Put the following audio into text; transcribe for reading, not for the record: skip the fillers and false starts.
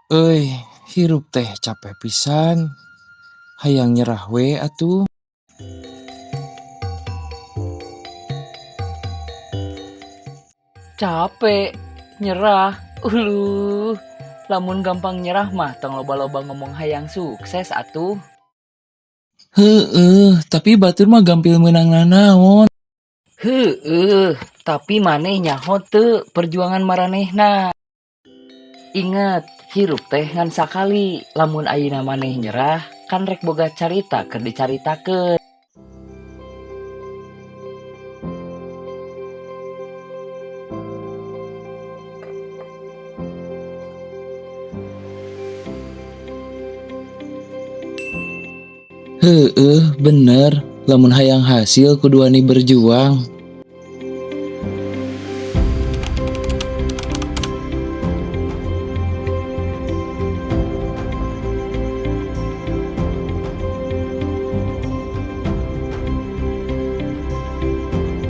Euy, hirup teh capek pisan. Hayang nyerah we atuh. Capek, nyerah, uluh. Lamun gampang nyerah mah tong loba-loba ngomong hayang sukses atuh. Heueuh, tapi batur mah gampil meunang nanaon. Heueuh, tapi maneh nyaho teu perjuangan maranehna. Inget, hirup teh ngan sakali. Lamun ayeuna maneh nyerah, kan rek boga carita keur dicaritakeun. Heueuh, bener. Lamun hayang hasil kudu wani berjuang.